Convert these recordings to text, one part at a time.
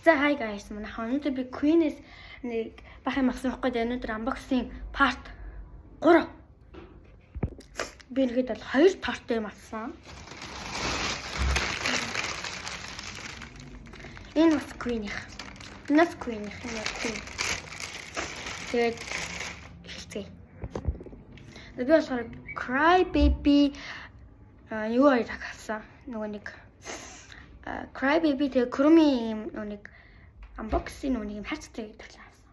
За, hi guys, манай өнөөдөр би Queen-ээс нэг бах юм авсан байхгүй. Тэгээ өнөөдөр unboxing part 3. Би нэгэд бол хоёр торт юм авсан. Энэ бас Queen-ийнх. Энэ бас Queen-ийнх, энэ Queen. Тэгээд эхэлцгээе. Би болохоор Cry Baby юу хоёр авсан. Нөгөө нэг Cry Baby, тэгээ Kuromi юм нөгөө нэг unboxing нөгөө нэг юм хайрцагтай гэдэг л авсан.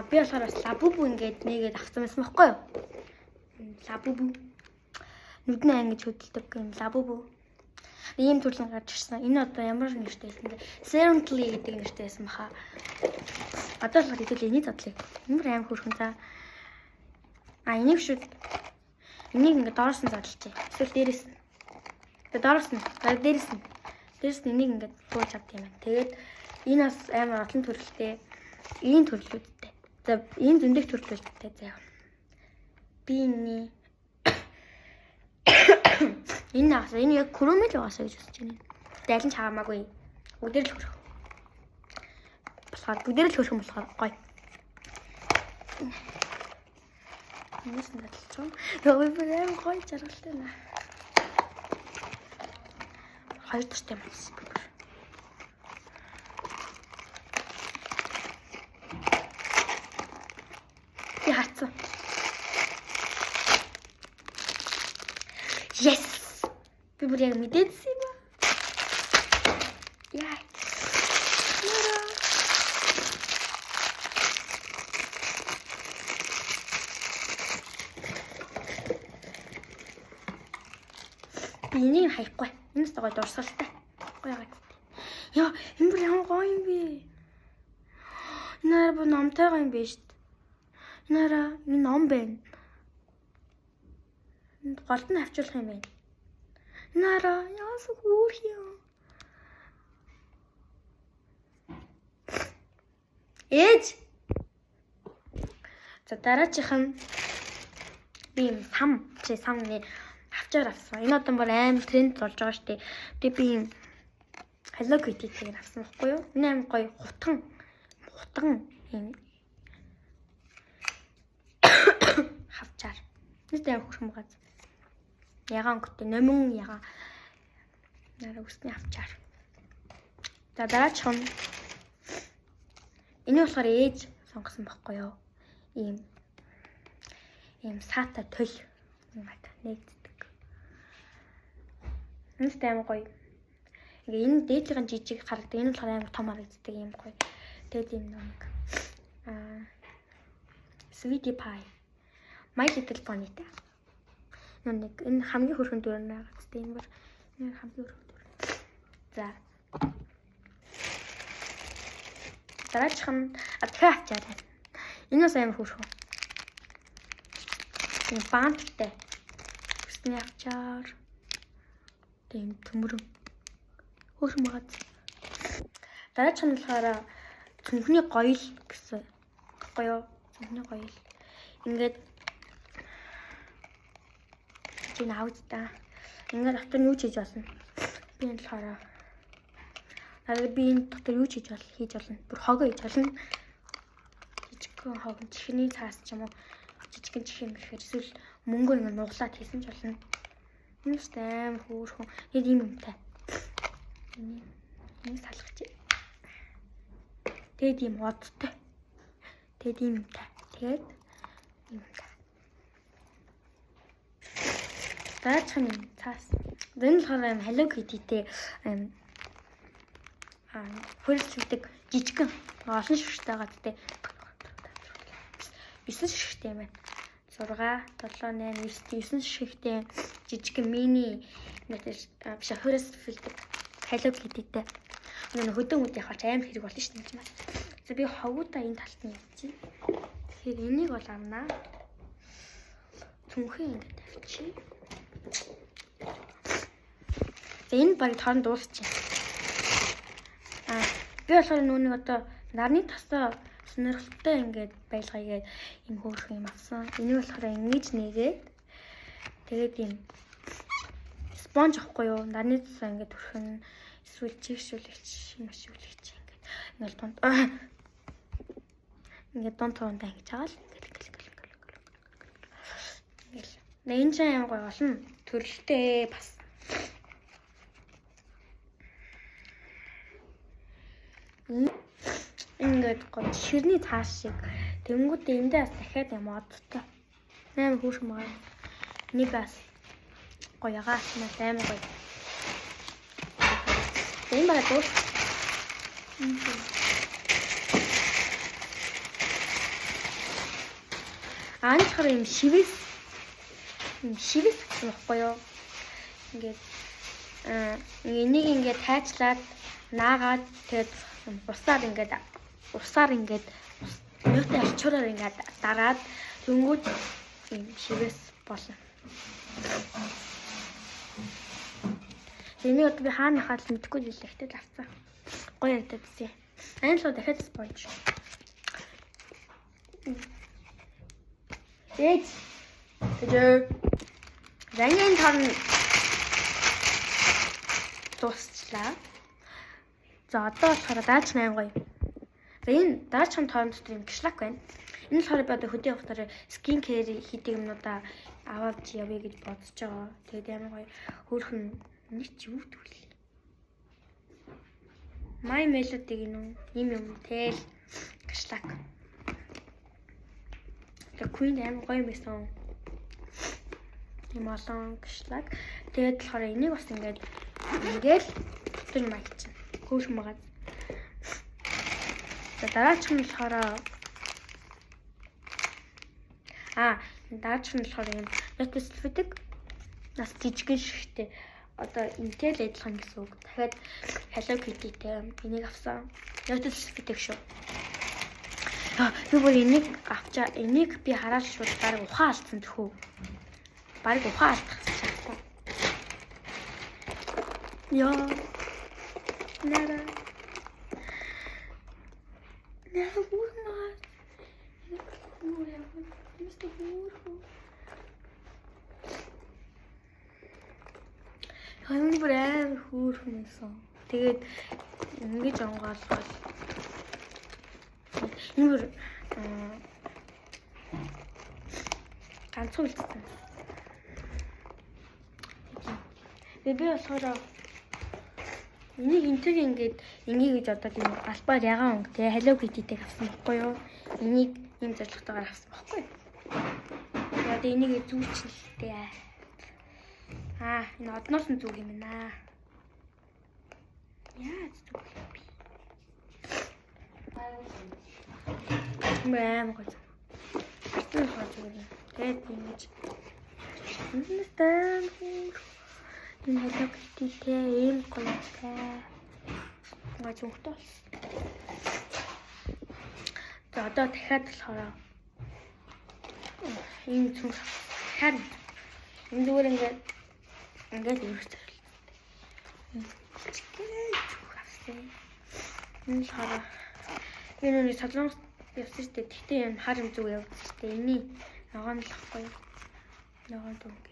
Би болохоор бас Labubu ингээд нэгээд авсан байсан байхгүй юу? Labubu. Нүднээ ингэж хөдөлдөг юм Labubu. Ийм төрлийн гарч ирсэн. Энэ одоо ямар нэртэй байсан бэ? Seriously гэдэг нэртэй байсан баха. Одоо болохоор хэдүүл энийг задлаа. Ямар аим хөөрхөн за. Энийг шүү. Энийг ингээд доороос нь задлажээ. Эсвэл дээрээс нь. Тэгээ доороос нь, дээрээс нь. Дээрээс нь энийг ингээд бууж авд юм байна. Тэгээд энэ бас амар олон төрөлтэй. Ийм төрлүүдтэй. За, ийм зөндөх төрлүүдтэй заяа. Би энэ энэ наас энэ яг Kuromi л байгаасаа гэж бодож байна. Дайлан ч хамаагүй. Бүгдээр л хөрөх. Болохоор бүгдээр л хөрөх болохоор гоё. Энэс нь задлчих. Йоо, би аим гоё жаргалтай наа. Хоёр төртэй юм байна. Би харцсан. Yes. Би бүр яг мэдээдсэн юм аа. Яа. Би энийг хаяхгүй. Энэ ч гоё дурсгалтай. Гоё гацтай. Яа, энэ бүр ямар гоё юм бэ? Энэ хараа бүр номтойгоо юм биш үү? Энэ хараа энэ ном байна. Энд голд нь авчруулах юм байна. Энэ хараа яасан хөөх юм. Ээж. За, дараачих нь би юм сам чи сам нэ авчаар авсан. Энэ одоо бүр аим тренд болж байгаа шүү дээ. Тэгээ би юм Hello Kitty-ийг авсан байхгүй юу? Энэ аим гоё хутган хутган юм хавчаар. Нэг аим хөрхөн байгаа. Ягаан өнгөтэй номин ягаан нараа үсний авчаар. За, дараачих нь энэ болохоор ээж сонгосон байхгүй юу? Ийм ийм саата төл юм нэгддэг. Энэ амар гоё. Ингээ энэ дээдлийн жижиг харагдаг. Энэ болохоор амар том харагддаг юм гоё. Тэгээд ийм нэг Sweetie Pie. My Little Pony-тай. Нэг энэ хамгийн хөөрхөн дүр нь байгаа зү энэ бүр энэ хамгийн хөөрхөн дүр. За. Дараачих нь дахиад авчаарай. Энэ бас амар хөөрхөн. Энэ банттай. Үсний авчаар. Тийм төмөрөн. Хөөрхөн байгаа. Дараачих нь болохоор цүнхний гоёл гэсэн. Гоё. Цүнхний гоёл. Ингээд чи авд та. Ингээд дотор нь юу ч хийж болно. Би энэ болохоор надад би энэ дотор юу ч хийж болно, хийж болно. Бүр хогоо хийж болно. Жижигхэн хог, чихний цаас ч юм уу, жижигхэн чих юм гэхээр эсвэл мөнгөөр ингээд нуглаад хийсэн ч болно. Энэ ч аим хөөрхөн. Яг ийм юмтай. Энийг салгах. Тэгээд ийм одтой. Тэгээд ийм юмтай. Тэгээд ийм юмтай. Дараачих нь цаас. Энэ болохоор юм Hello Kitty-тэй юм хөрөлцөлдөг жижигхэн олон шигштэй байгаа зү. 9 шигштэй юм байна. 6 7 8 9 9 шигштэй жижигхэн мини биш хөрөлцөлдөг Hello Kitty-тэй. Өнөө хөдөн үд явах аим хэрэг болно шүү дээ. За, би хогуудаа энэ талд нь явчих. Тэгэхээр энийг бол авнаа. Түнхээ ингээд тавьчих. За, энэ баг торон дуусчих. Би болохоор нүуник одоо нарны тасаа сонирхолтой ингээд байлгая гээд юм хөөрхөн юм авсан. Энийг болохоор ингэж нэгээд тэгээд юм sponge ахгүй юу? Нарны тасаа ингээд түрхэн. Эсвэл чигшүүлэгч, машиулэгч ингээд ингээл дунд ингээд дунд тундаа ингэж байгаа л ингээл ингээл ингээл ингээл. Энэ чинь амар гоё олон төрөлтэй бас. Ингээд гоё ширний цааш шиг. Тэнгүүд эндээ бас дахиад юм одтой. Амар хөөрхөн байгаа. Нэг бас гоё ягаа амар гоё. Энэ бараг дуус. Аа энэ болохоор юм шивээс гэсэн баггүй юу? Ингээд энийг ингээд тайчлаад наагаад тэгээд усаар ингээд нөөтэй алчуураар ингээд дараад тэнгүүд юм шивээс болно. Энийг одоо би хаана хаад л мэдэхгүй л лээ. Гэтэл авцсан. Гоё ярдаад байсан. Энэ л дахиад спонж. Ээж. Тэгээ. Зангийн торн дуусчлаа. За одоо болохоор дааж 8 гоё. За энэ даачхан торн дотор юм кишлак байна. Энэ болохоор би одоо хөдөө явахтаар скин кэр хийдэг юмнуудаа аваад явъя гэж бодож байгаа. Тэгээд ямар гоё хөөрхөн нэг ч юу түлээ. My Melody гэнэ үү? Ийм юм тэл кишлак. The Queen амар гоё юм байсан. Ийм олон кишлак. Тэгээд болохоор энийг бас ингээд ингээл дотор юм аячна. Хөөрхөн байгаа. За дараачих нь болохоор дараачих нь болохоор юм Lotus Sulfate нас жижигэн шигтэй. Одоо энэтэй л адилхан гэсэн үг. Дахиад Hello Kitty-тэй энийг авсан. Lotus Sulfate шүү. Би бүр энийг авчаа, энийг би хараад шууд бараг ухаан алдсан тхүү. Бараг ухаан алдах шаардсан. Яа. Нара. Нара бүрмаа. Бүр яа. Мистер бүр. Энэ бүр амар хөөрхөн байсан. Тэгээд ингэж онгойлгол. Энэ бүр ганцхан үлдсэн. Би болохоор энийг энтэг ингээд энийг гэж бодоод юм албаар ягаан өнгө те Hello Kitty-тэй авсан баггүй юу? Энийг ийм зорилготойгоор авсан баггүй юу? Тэгээд энийг зүүчихнэ л дээ. Энэ одноос нь зүг юм байна. Яаж зүг юм бэ? Мм гоё. Артын хоо зүгээр юм. Тэгээд ингэж энэ энэ Hello Kitty-тэй ийм гоё тай. Гоё зүгтэй болсон. За одоо дахиад болохоор ийм зүг дахиад энэ зүгээр ингээд ингээд өргөх зорилготой. Зүг авсан. Энэ болохоор би нүг солонгос явсан шүү дээ. Тэгтээ юм хар юм зүг явсан шүү дээ. Эний ногоон л ахгүй юу? Ногоон дүнг.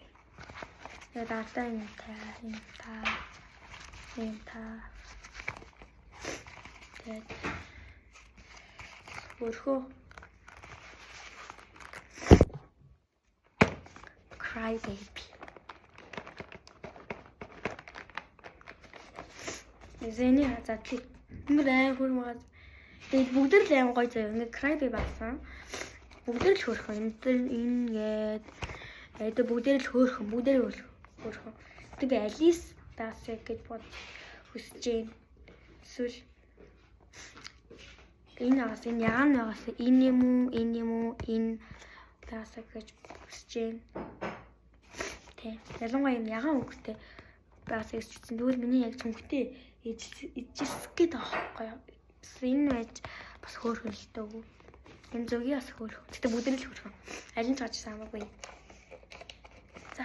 Тэгээд ардаа юм та, юм та. Юм та. Тэгээд өрхөө Cry baby. Зэний задлыг мөр аим хөрмөгөөд. Тэгээд бүгд л аим гоё заяа. Ингээ cry baby авсан. Бүгд л хөөрхөн. Энэ дэр ингээд тэгээд бүгд л хөөрхөн, бүгд л хөөрхөн. Тэгээд би Алис даасыг гэж бод хүсэж байна. Эсвэл энэ агаас энэ ягаан агаас энэ юм уу, энэ юм уу, энэ даасаг гэж хүсэж байна. Тэ. Ялангуяа юм ягаан өнгөтэй даасаг гэж үзсэн. Тэгвэл миний яг цүнхтэй ижирсэх гээд байгаа байхгүй юу? Энэ байж бас хөөрхөн л дөө. Энэ зүгийн бас хөөрхөн. Гэтэ бүгд л хөөрхөн. Аль нь ч гарч ирсэн хамаагүй. За.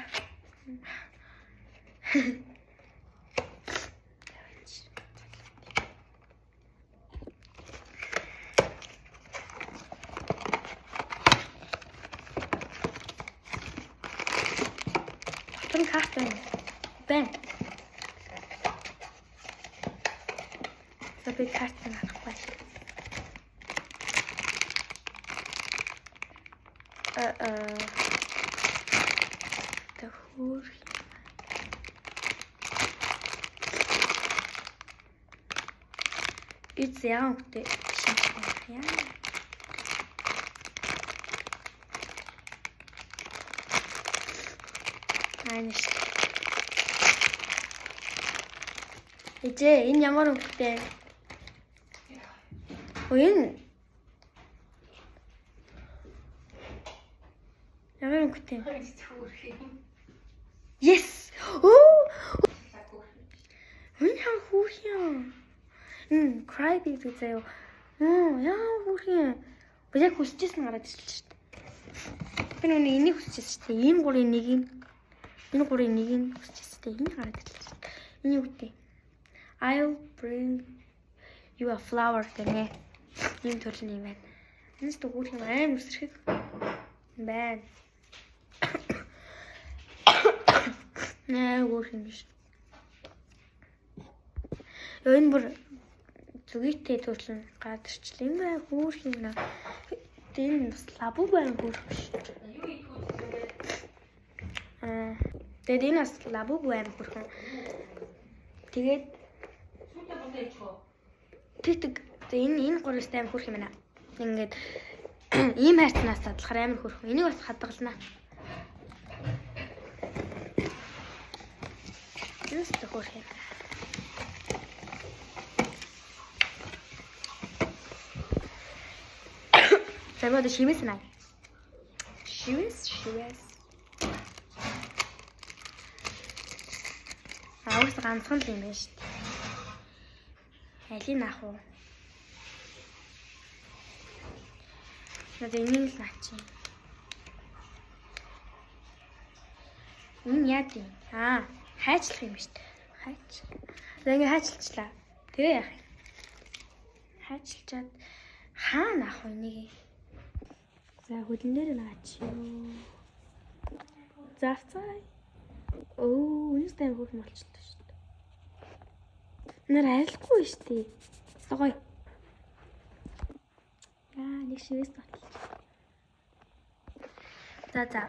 Дотор нь карт байна. Байна. За би картыг харахгүй. Тэ хөөх. Эц яа үгтэй шинэ яа. Ааш. Эжээ энэ ямар өнгөтэй? Оо энэ ямар өнгөтэй? Yes. Оо. Энэ хам хөөх юм. Энэ cry baby заяа. Яа хөөх юм. Би яг хүсчихсэн гараад ирчихсэн шүү дээ. Би нүг энийг хүсчихсэн шүү дээ. Энэ гурын нэг нь энэ гурын нэг нь хүсчихсэн дээ. Энэ гараад ирлээ шүү дээ. Энэ юу гэдэг? I'll bring you a flower гэнэ. Ийм төрлийн юм байна. Энэ ч хөөх юм аим үсрэхэг байна. Нээ хөөх юм биш. Ёо энэ бүр зүгийтэй төрлийн гараад ирчихлээ. Энэ бай хөөх юм наа. Энэ бас лабу байна хөөх биш. Аа. Тэгээд энэ бас лабу байна хөөрхөн. Тэгээд тэгдэг. Энэ гурван амар хөөрх юм байна. Ингээд ийм хайрцнаас задлахаар амар хөөрхөн. Энийг бас хадгална. Энэ ч хөөрх юм. За би одоо шивээс наа. Шивээс, шивээс. Аус ганцхан л юм байна шүү дээ. Алийг авах уу? Надад энийг л авчих. Энэ яа гэм? Аа, хайчлах юм шүү дээ. Хайч. За ингэ хайчилчлаа. Тэгээ яах юм? Хайчилчаад хаана авах вэ энийг? За хөлн дээр наач юу. За авцаа. Өө, энэ тайм хөрх болчихлоо шүү дээ. Нар арилахгүй шүү дээ. Гоё. Аа, нэг шивээс баталж. За за.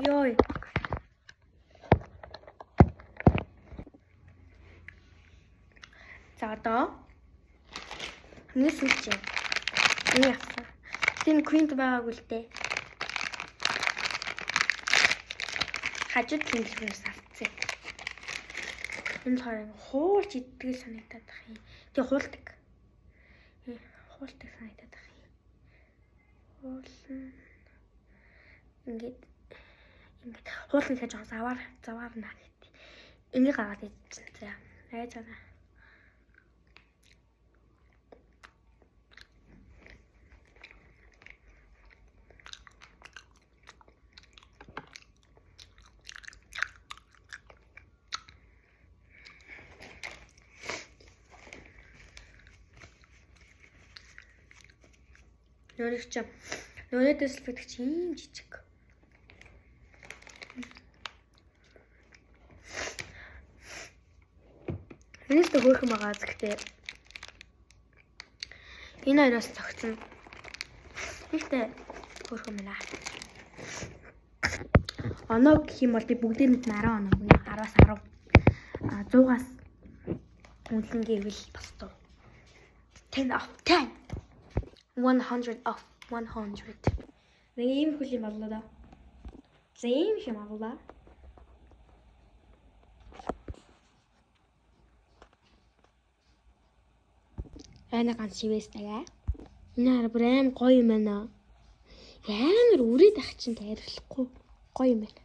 Йой. За одоо хамгийн сүүлчийн энэ авсан. Тэр Queen байгаагүй л дээ. Хажууд тэмдэглэнээс авцсан. Энэ болохоор хуулж иддэг л санагдаад байх юм. Тэг хуулдаг. Хуулдаг санагдаад байх юм. Хуулна. Ингээд ингээд хуулна гэхэж байгаа заваар заваарна гэдэг. Энийг гаргаад идчихсэн заа. Ай цаана. Нөрийг чи нөрөөдөөс л гэдэг чи ийм жижиг. Энэс тэ хөөрхөн байгаа гэхдээ энэ хоёроос зогцсон. Ихтэй хөөрхөн байна. Оноо гэх юм бол би бүгдээрэнд нь 10 оноо өгнө. 10-аас 10. А 100-аас үнэлэн гэвэл бас 100. 10 of 10. 100 of 100. Нэг ийм хөл юм боллоо да. За ийм юм авлаа. Ана ганц шивээс тага. Энэ хараа бүр аим гоё юм байна. Амар үрээд ах чинь тайрлахгүй гоё юм байна.